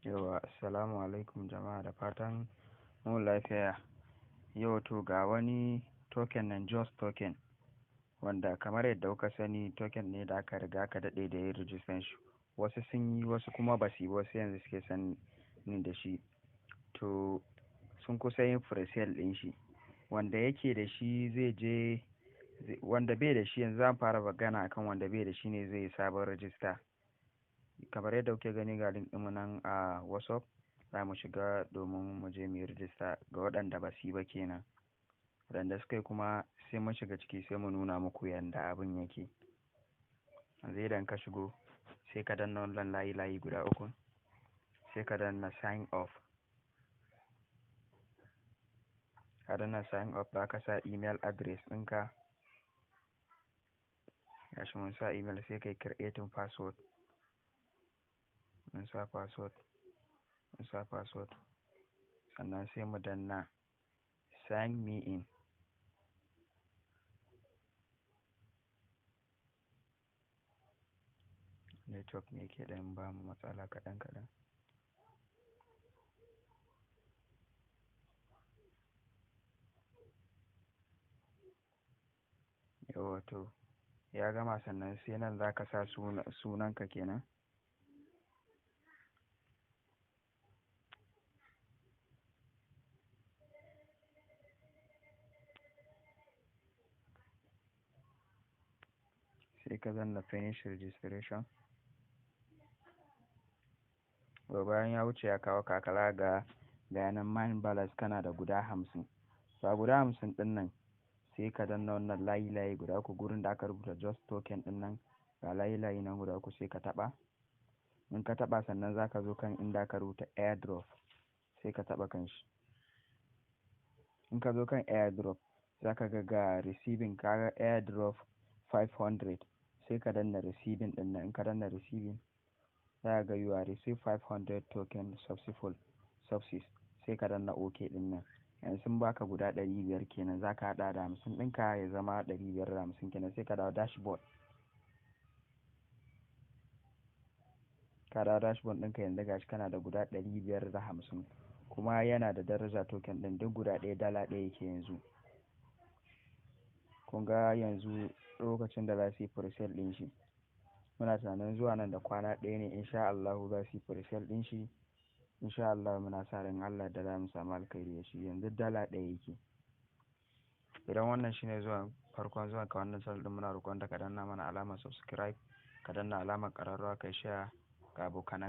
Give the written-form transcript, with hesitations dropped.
Yauwa, assalamu alaikum jama'a, da fatan mu lafiya. Yau to ga wani token nan, Just token, wanda kamar yadda kuka sani token ne da aka riga aka daɗe da yin rijistan shi. Wasu sun yi, wasu kuma ba su yi, wasu yanzu suke sani da shi. To sun kusa yin pre-sale ɗin shi. Wanda yake da shi zai je, wanda bai da shi, yanzu zan fara magana akan wanda bai da shi ne zai yi sabon rijista. Kamar yadda kuke gani, ga link ɗinmu nan a WhatsApp, za mu shiga domin mu je mu yi rijista ga waɗanda ba su yi ba kenan. Waɗanda suka yi kuma, sai mun shiga ciki sai mu nuna muku yanda abin yake. Yanzu idan ka shigo, sai ka danna wannan layi layi guda uku, sai ka danna sign up. Ka danna sign up, za ka sa email address ɗinka. Gashi mun sa email, sai kai creating password. Mun sa password, mun sa password. Sannan sai mu danna sign me in. Network ne ke ɗan bamu matsala kaɗan kaɗan. Yauwa, to ya gama. Sannan sai nan za ka sa sunanka kenan. Sai ka danna finish registration. To bayan ya wuce ya kawo ka kala ga bayanan main balance, kana da guda 50. To a guda 50 ɗin nan, sai ka danna wannan layi layi guda uku gurin da aka rubuta Just token ɗin nan, ga layi layi nan guda uku, sai ka taɓa. In ka taɓa, sannan za ka zo kan inda aka rubuta airdrop, sai ka taɓa kan shi. In ka zo kan airdrop, za ka ga ga receiving, ka ga airdrop 500, sai ka danna receiving ɗin nan. In ka danna receiving, za ka ga you are receive 500 token successful success, sai ka danna OK ɗin nan. Yanzu sun baka guda 500 kenan, za ka haɗa da 50 ɗinka ya zama 550 kenan. Sai ka dawo dashboard. Ka dawo dashboard ɗinka, yanzu gashi kana da guda 550, kuma yana da daraja token ɗin, duk guda ɗaya $1 yake yanzu. Kun ga yanzu lokacin da za su yi pre-sale ɗin shi, muna tunanin zuwa nan da kwana ɗaya ne insha Allahu za su yi pre-sale ɗin shi. Insha Allah muna sa ran Allah da za mu samu alkhairi da shi. Yanzu $1 yake. Idan wannan shine zuwan farkon zuwan ka wannan channel ɗin, muna roƙon da ka danna mana alamar subscribe, ka danna alamar ƙararrawa, kai share ga abokanan.